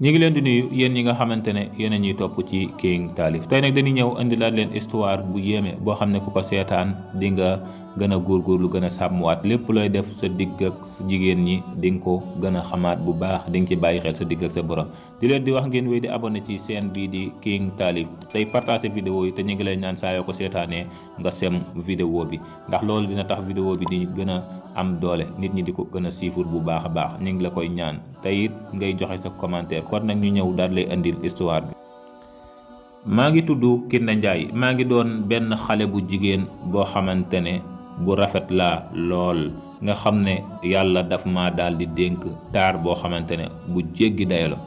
ñi ngi leen di nuyu yéen ñi nga xamante ne yéen a ñuy topp ci King Taalif tey nag dañuy ñëw indi laat leen histoire bu yéeme boo xam ne ku ko seetaan di nga gën a góorgóorlu gën a sàmmwaat lépp looy def sa digg ak sa jigéen ñi di nga ko gën a xamaat bu baax di nga ci bàyyi xel sa digg ak sa borom di leen di wax ngeen wéy di abonné ci chaîne bii di King Taalif tey partagé vidéo yi te ñu ngi leen ñaan saa yoo ko seetaanee nga sem vidéo bi ndax loolu dina tax vidéo bi di gën a am doole nit ñi di ko gën a siifur bu baax a baax ñu ngi la koy ñaan te it ngay joxe sa commentaire kon nag ñu ñëw daal lay indil histoire bi. maa ngi tudd Kiné Ndiaye maa ngi doon benn xale bu jigéen boo xamante ne bu rafet laa lool nga xam ne yàlla daf ma daal di dénk taar boo xamante ne bu jéggi dayo la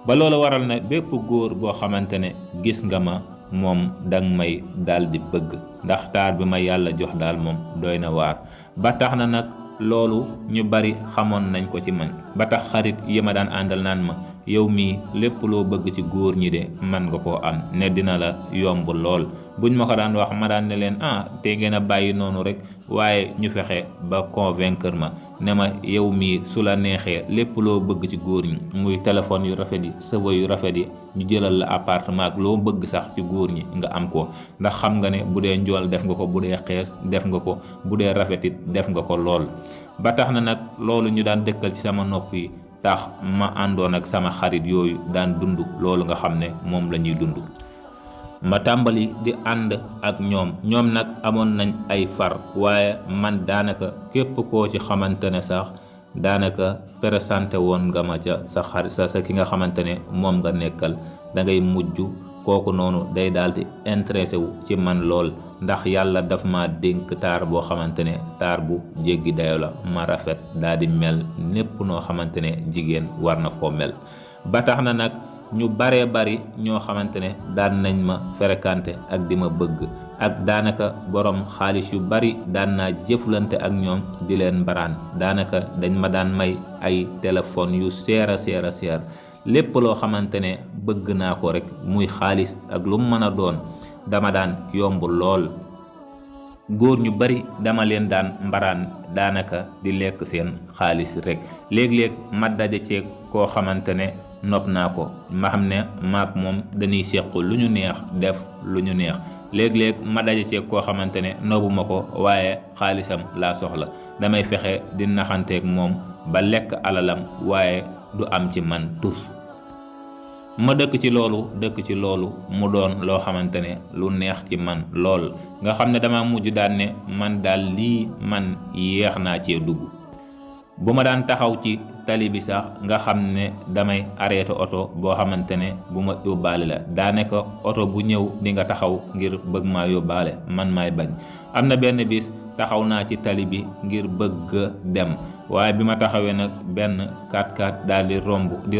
ba loolu waral na bépp góor boo xamante ne gis nga ma moom danga may daal di bëgg ndax taar bi ma yàlla jox daal moom doy na waar ba tax na nag loolu ñu bari xamoon nañ ko ci man ba tax xarit yi ma daan àndal naan ma yow mii lépp loo bëgg ci góor ñi de man nga koo am ne dina la yomb lool buñ ma ko daan wax ma daan ne leen te ngeen a bàyyi noonu rek waaye ñu fexe ba convaincre ma ne ma yow mii su la neexee lépp loo bëgg ci góor ñi muy téléphone yu rafet yi cheveux yu rafet yi ñu jëlal la appartement ak loo bëgg sax ci góor ñi nga am ko ndax xam nga ne bu dee njool def nga ko bu dee xees def nga ko bu dee rafetit def nga ko lool ba tax na nag loolu ñu daan dëkkal ci sama nopp yi tax ma àndoon ak sama xarit yooyu daan dund loolu nga xam ne moom la ñuy dund ma tàmbali di ànd ak ñoom nag amoon nañ ay far waaye man daanaka képp koo ci xamante ne sax daanaka présenté woon nga ma ca sa xarit sa ki nga xamante ne moom nga nekkal da ngay mujj kooku noonu day daal di intéressé wu ci man lool ndax yàlla daf ma dénk taar boo xamante ne taar bu jéggi dayo la ma rafet daal di mel népp noo xamante ne jigéen war na koo mel ba tax na nag ñu baree bari ñoo xamante ne daan nañ ma fréquenté ak di ma bëgg ak daanaka borom xaalis yu bari daan naa jëflante ak ñoom di leen mbaraan daanaka dañ ma daan may ay téléphone yu seer a seer lépp loo xamante ne bëgg naa ko rek muy xaalis ak lu mu mën a doon dama daan yomb lool góor ñu bari dama leen daan mbaraan daanaka di lekk seen xaalis rek léeg-léeg ma daje ceeg koo xamante ne nopp naa ko ma xam ne maak moom dañuy seq lu ñu neex def lu ñu neex léeg-léeg ma daje ceeg koo xamante ne nobbuma ko waaye xaalisam laa soxla damay fexe di naxanteeg moom ba lekk alalam waaye du am ci man tus ma dëkk ci loolu mu doon loo xamante ne lu neex ci man lool nga xam ne dama mujj daan ne man daal lii man yéex naa cee dugg bu ma daan taxaw ci tali bi sax nga xam ne damay arrêté oto boo xamante ne bu ma yóbbaale la daanaka oto bu ñëw di nga taxaw ngir bëgg maa yóbbaale man maay bañ am na benn bis taxaw naa ci tali bi ngir bëgg dem waaye bi ma taxawee nag benn 4x4 daal di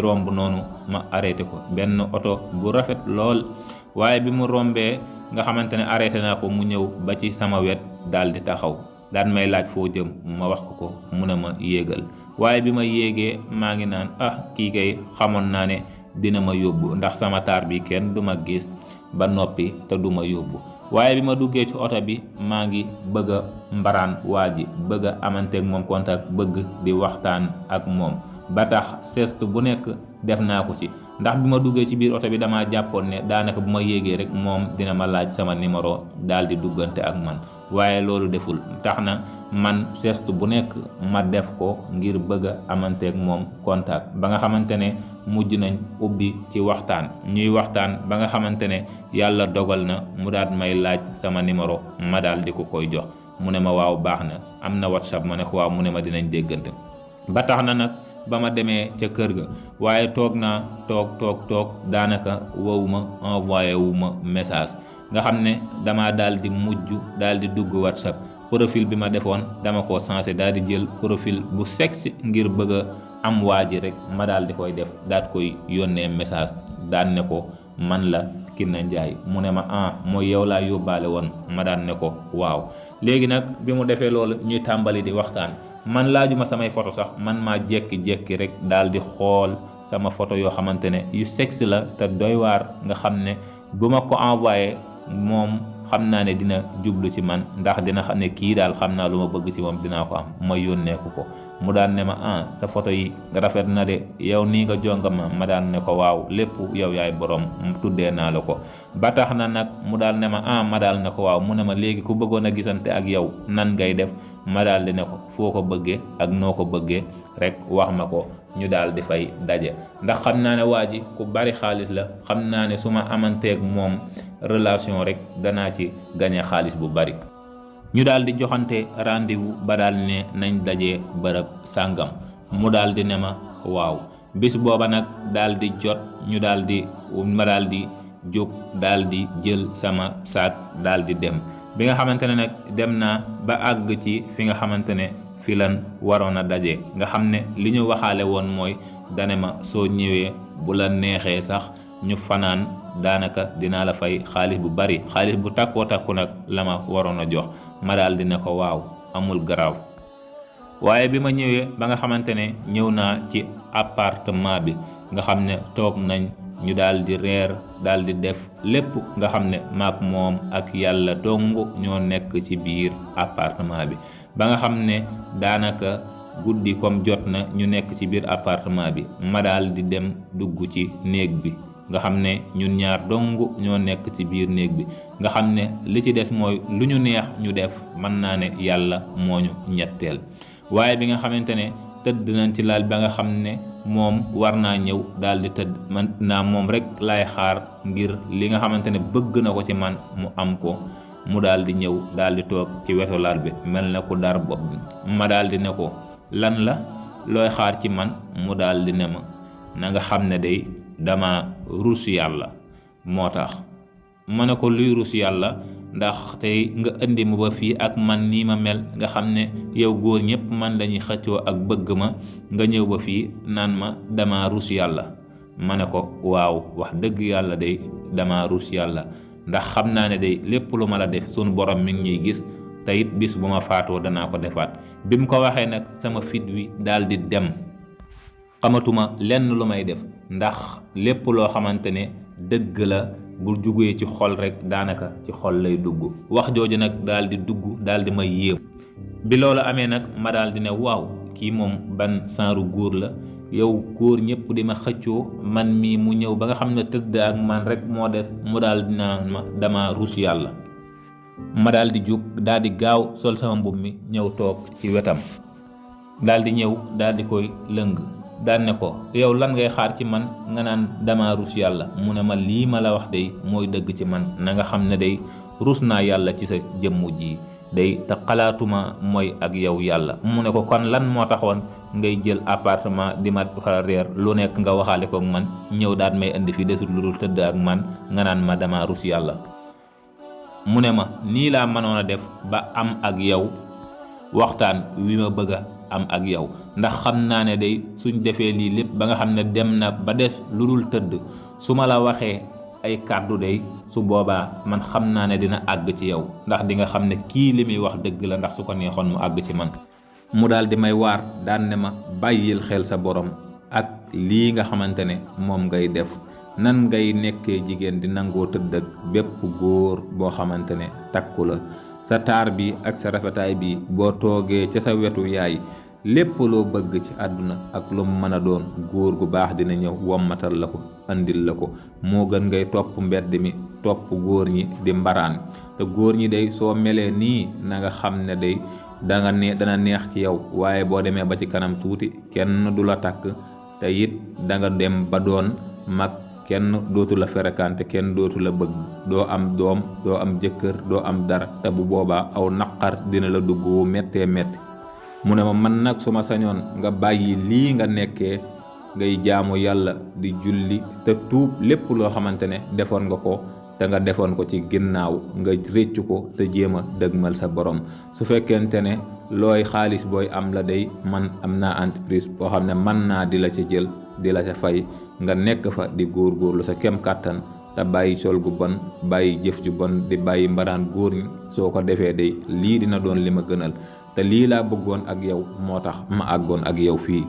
romb noonu ma arrêté ko benn oto bu rafet lool waaye bi mu rombee nga xamante ne arrêté naa ko mu ñëw ba ci sama wet daal di taxaw daan may laaj foo jëm ma wax ko mu ne ma yéegal waaye bi ma yéegee maa ngi naan kii kay xamoon naa ne dina ma yóbbu ndax sama taar bi kenn du ma gis ba noppi te du ma yóbbu waaye bi ma duggee ci oto bi maa ngi bëgg a mbaraan waa ji bëgg a amanteeg moom contact bëgg di waxtaan ak moom ba tax geste bu nekk def naa ko ci ndax bi ma duggee ci biir oto bi damaa jàppoon ne daanaka bu ma yéegee rek moom dina ma laaj sama numéro daal di duggante ak man waaye loolu deful tax na man geste bu nekk ma def ko ngir bëgg a amanteeg moom contact ba nga xamante ne mujj nañ ubbi ci waxtaan ñuy waxtaan ba nga xamante ne yàlla dogal na mu daal may laaj sama numéro ma daal di ko koy jox mu ne ma waaw baax na am na WhatsApp ma ne ko waaw mu ne ma dinañ déggante ba tax na nag ba ma demee ca kër ga waaye toog naa toog daanaka wow ma envoyé wu ma message nga xam ne dama daal di mujj daal di dugg WhatsApp profil bi ma defoon dama ko changé daal di jël profil bu sexy ngir bëgg a am waa ji rek ma daal di koy def daat koy yónnee message daan ne ko man la Kiné Ndiaye mu ne ma mooy yow laa yóbbaale woon ma daan ne ko waaw léegi nag bi mu defee loolu ñuy tàmbali di waxtaan man laajuma samay photo sax man maa jekki-jekki rek daal di xool sama photo yoo xamante ne yu sexy la te doy waar nga xam ne bu ma ko envoyé moom xam naa ne dina jublu ci man ndax dina xam ne kii daal xam naa lu ma bëgg ci moom dinaa ko am ma yónneeku ko. mu daan ne ma sa photo yi rafet na de yow nii nga jonga ma daan ne ko waaw lépp yow yaay borom tuddee naa la ko. ba tax na nag mu daal ne ma daal ne ko waaw mu ne ma léegi ku bëggoon a gisante ak yow nan ngay def. ma daal di ne ko foo ko bëggee ak noo ko bëggee rek wax ma ko ñu daal di fay daje. ndax xam naa ne waa ji ku bari xaalis la, xam naa ne su ma amanteeg moom relation rek danaa ci gañe xaalis bu bari. ñu daal di joxante rendez-vous ba daal ne nañ daje bërëb sàngam. mu daal di ne ma waaw. bis booba nag daal di jot ñu ma daal di jóg daal di jël sama saak daal di dem. bi nga xamante ne nag dem naa ba àgg ci fi nga xamante ne fi lan waroon a daje, nga xam ne li ñu waxaale woon mooy dane ma soo ñëwee bu la neexee sax ñu fanaan, daanaka dinaa la fay xaalis bu bari, xaalis bu takkoo takku nag la ma waroon a jox. ma daal di ne ko waaw amul garaaw. waaye bi ma ñëwee ba nga xamante ne ñëw naa ci appartement bi nga xam ne toog nañ ñu daal di reer daal di def lépp nga xam ne maak moom ak yàlla dong ñoo nekk ci biir appartement bi. ba nga xam ne daanaka guddi comme jot na ñu nekk ci biir appartement bi, ma daal di dem dugg ci néeg bi nga xam ne ñun ñaar dong ñoo nekk ci biir néeg bi, nga xam ne li ci des mooy lu ñu neex ñu def, mën naa ne yàlla moo ñu ñetteel. waaye bi nga xamante ne tëdd nañ ci laal ba nga xam ne moom war naa ñëw daal di tëdd, man naa moom rek laay xaar ngir li nga xamante ne bëgg na ko ci man mu am ko. mu daal di ñëw daal di toog ci wetu laal bi mel na ku dar bopp bi. ma daal di ne ko lan la looy xaar ci man? mu daal di ne ma na nga xam ne day dama rus yàlla moo tax. ma ne ko luy rus yàlla? ndax tey nga indi ma ba fii ak man nii ma mel, nga xam ne yow góor ñëpp man lañuy xëccoo ak bëgg ma, nga ñëw ba fii naan ma dama rus yàlla. ma ne ko waaw wax dëgg yàlla day dama rus yàlla, ndax xam naa ne day lépp lu ma la def sunu borom mi ngi ñuy gis, te it bis bu ma faatoo danaa ko defaat. bi mu ko waxee nag sama fit wi daal di dem, xamatuma lenn lu may def, ndax lépp loo xamante ne dëgg la bu jugee ci xol rek daanaka ci xol lay dugg. wax jooju nag daal di dugg daal di may yéem. bi loolu amee nag ma daal di ne waaw kii moom ban saaru góor la, yow góor ñëpp di ma xëccoo, man mii mu ñëw ba nga xam ne tëdd ak man rek moo des, mu daal di naan ma dama rus yàlla. ma daal di jug daal di gaaw sol sama mbubb mi ñëw toog ci wetam, daal di ñëw daal di koy lëng, daal ne ko yow lan ngay xaar ci man nga naan dama rus yàlla? mu ne ma lii ma la wax day mooy dëgg ci man, na nga xam ne day rus naa yàlla ci sa jëmmu ji day, te xalaatuma mooy ak yow yàlla. mu ne ko kon lan moo taxoon ngay jël appartement di ma fa reer lu nekk nga waxaale kook man, ñëw daal may indi fi desul lu dul tëdd ak man nga naan ma dama rus yàlla? mu ne ma nii laa mënoon a def ba am ak yow waxtaan wi ma bëgg a am ak yow, ndax xam naa ne day suñ defee lii lépp ba nga xam ne dem na ba des lu dul tëdd, su ma la waxee ay kàddu day su boobaa man xam naa ne dina àgg ci yow, ndax di nga xam ne kii li muy wax dëgg la, ndax su ko neexoon mu àgg ci man. mu daal di may waar daan ne ma bàyyil xel sa borom ak lii nga xamante ne moom ngay def. nan ngay nekkee jigéen di nangoo tëdd ak bépp góor boo xamante ne takku la? sa taar bi ak sa rafetaay bi boo toogee ca sa wetu yaay, lépp loo bëgg ci àdduna ak lu mu mën a doon, góor gu baax dina ñëw wommatal la ko andil la ko. moo gën ngay topp mbedd mi topp góor ñi di mbaraan. te góor ñi day soo melee nii na nga xam ne day dana neex ci yow, waaye boo demee ba ci kanam tuuti kenn du la takk, te it danga dem ba doon mag, kenn dootu la fréquenté, kenn dootu la bëgg, doo am doom, doo am jëkkër, doo am dara, te bu boobaa aw naqar dina la dugg wu méttee métti. mu ne ma man nag su ma sañoon nga bàyyi lii nga nekkee, ngay jaamu yàlla di julli te tuub lépp loo xamante ne defoon nga ko te nga defoon ko ci ginnaaw, nga réccu ko te jéem a dëgmal sa borom. su fekkente ne looy xaalis booy am la day, man am naa entreprise boo xam ne man naa di la ca jël di la ca fay, nga nekk fa di góorgóorlu sa kem kàttan, te bàyyi sol gu bon, bàyyi jëf ju bon, di bàyyi mbaraan góor ñi. soo ko defee day lii dina doon li ma gënal, te lii laa bëggoon ak yow moo tax ma àggoon ak yow fii.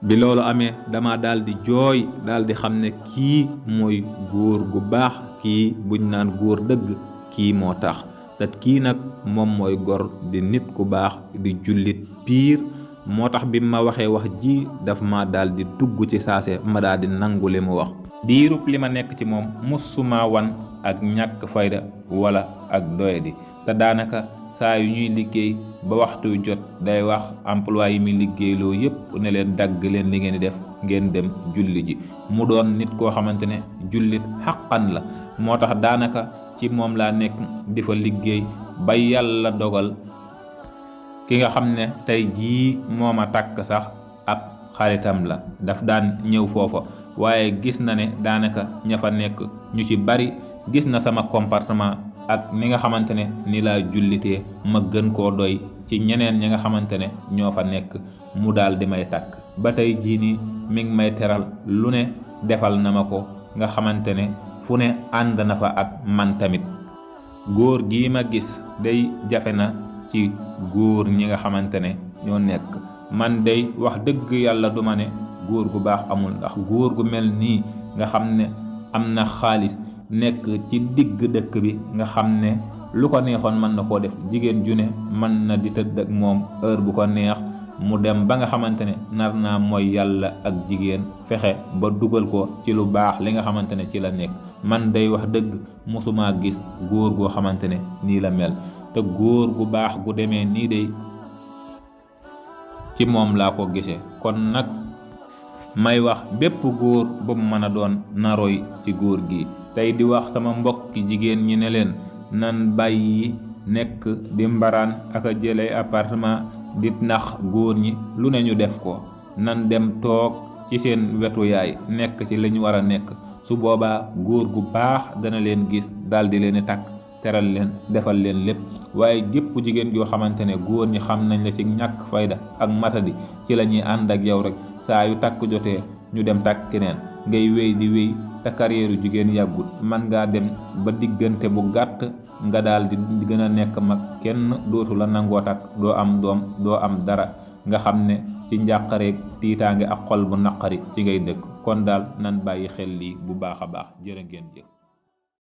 bi loolu amee dama daal di jooy, daal di xam ne kii mooy góor gu baax, kii buñ naan góor dëgg kii moo tax te kii nag moom mooy gor di nit ku baax di jullit piir moo tax bi ma waxee wax ji daf ma daal di dugg ci saase ma daal di nangu li mu wax. diirub li ma nekk ci moom musuma wan ak ñàkk fayda wala ak doyadi te daanaka saa yu ñuy liggéey ba waxtu jot day wax emploi yi muy liggéeyloo yépp ne leen dagg leen li ngeen di def ngeen dem julli ji mu doon nit koo xamante ne jullit xaqan la moo tax daanaka ci moom laa nekk di fa liggéey ba yàlla dogal ki nga xam ne tey jii moo ma takk sax ab xaritam la daf daan ñëw foofa waaye gis na ne daanaka ña fa nekk ñu ci bari gis na sama comportement ak ni nga xamante ne ni laa jullitee ma gën koo doy ci ñeneen ñi nga xamante ne ñoo fa nekk mu daal di may takk ba tey jii nii mi ngi may teral lu ne defal na ma ko nga xamante ne fu ne ànd na fa ak man tamit. góor gii ma gis day jafe na ci góor ñi nga xamante ne ñoo nekk man day wax dëgg yàlla duma ne góor gu baax amul ndax góor gu mel nii nga xam ne am na xaalis nekk ci digg dëkk bi nga xam ne lu ko neexoon mën na koo def jigéen ju ne mën na di tëdd ak moom heure bu ko neex mu dem ba nga xamante ne nar naa mooy yàlla ak jigéen fexe ba dugal ko ci lu baax li nga xamante ne ci la nekk man day wax dëgg mosuma gis góor goo xamante ne nii la mel te góor gu baax gu demee nii day ci moom laa ko gisee kon nag may wax bépp góor bu mu mën a doon naroy ci góor gi tey di wax sama mbokki jigéen ñi ne leen nan bàyyi nekk di mbaraan ak a jëlay appartement di nax góor ñi lu ne ñu def ko nan dem toog ci seen wetu yaay nekk ci li ñu war a nekk su boobaa góor gu baax dana leen gis daldi leen takk teral leen defal leen lépp waaye gépp jigéen joo xamante ne góor ñi xam nañ la ci ñàkk fayda ak matadi ci la ñuy ànd ak yow rek saa yu takk jotee ñu dem takk keneen ngay wéy di wéy te carrière jigéen yàggut man ngaa dem ba diggante bu gàtt nga daal di gën a nekk mag kenn dootu la nangoo takk doo am doom doo am dara nga xam ne ci njàqareeg tiitaange ak xol bu naqari ci ngay dëkk kon daal nan bàyyi xel lii bu baax a baax jërë ngeen jëf